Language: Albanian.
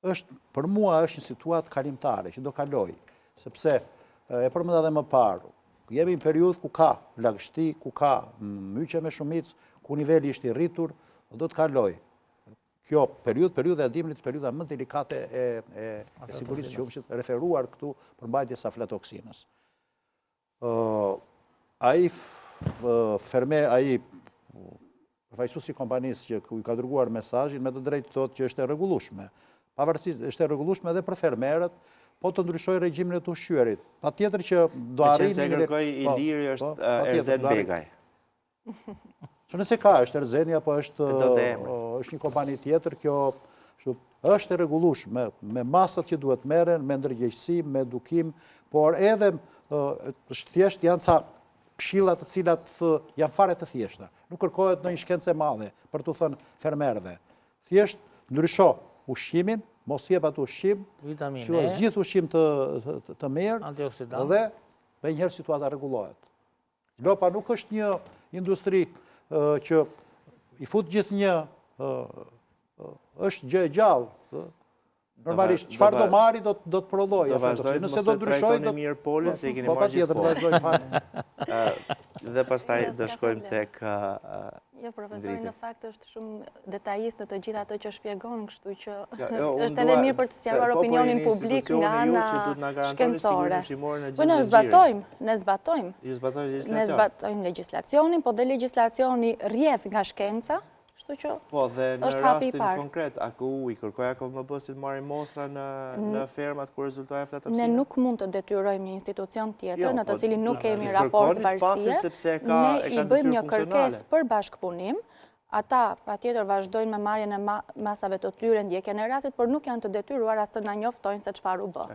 Është, për mua është një situatë kalimtare, që do kalojë, sepse e përmenda dhe më parë, jemi në periudhë ku ka lagështi, ku ka myqe me shumicë, ku niveli është i rritur, do të kalojë. Kjo periudhë, periudha e dimrit, periudha më delikate e, e, e sigurisë së qumështit, referuar këtu përmbajtjes së aflatoksinës. Ai ferme, ai përfaqësuesi i kompanisë që ju ka dërguar mesazhin me të drejtë thotë që është e rregullueshme. Pavarësisht është e rregullueshme edhe për fermerët, po të ndryshojë regjimin e të ushqyerit. Patjetër që do arrijë në nivel. Kërkoi po, Iliri është po, Erzen Begaj. Që nëse ka, është Erzeni apo është është një kompani tjetër, kjo kështu, është e rregullueshme me masat që duhet merren, me ndërgjegjësim, me edukim, por edhe është thjesht janë ca këshilla të cilat janë fare të thjeshta. Nuk kërkohet ndonjë shkencë e madhe për t'u thënë fermerëve. Thjesht ndrysho ushqimin, mos jep atë ushqim, vitaminë E, zgjidh ushqim të, të, të mirë, dhe menjëherë situata rregullohet. Lopa nuk është një industri që i fut gjithnjë, është gjë e gjallë. Normalisht, çfarë do marri, do të prodhojë. Do vazhdojmë, nëse do ndryshojë, do mirë Polin, se i keni po, marrë gjithë po. Po, Dhe pastaj do shkojmë tek Jo, profesori në fakt është shumë detajist në të gjitha ato që shpjegon, kështu që jo, është edhe mirë për të sqaruar po, po, opinionin publik nga ana shkencore. Po ne zbatojmë, ne zbatojmë. Ne zbatojmë legjislacionin, po dhe legjislacioni rrjedh nga shkenca, kështu që Po, dhe në rastin konkret, AKU i kërkoi AKMB-së të marrë mostra në në fermat ku rezultoi aflatoksina? Ne nuk mund të detyrojmë një institucion tjetër jo, në të po, cilin nuk kemi raport varësie. Ne i bëjmë një kërkesë për bashkëpunim, ata patjetër vazhdojnë me marrjen e masave të tyre, ndjekjen e rastit, por nuk janë të detyruar as të na njoftojnë se çfarë u bë.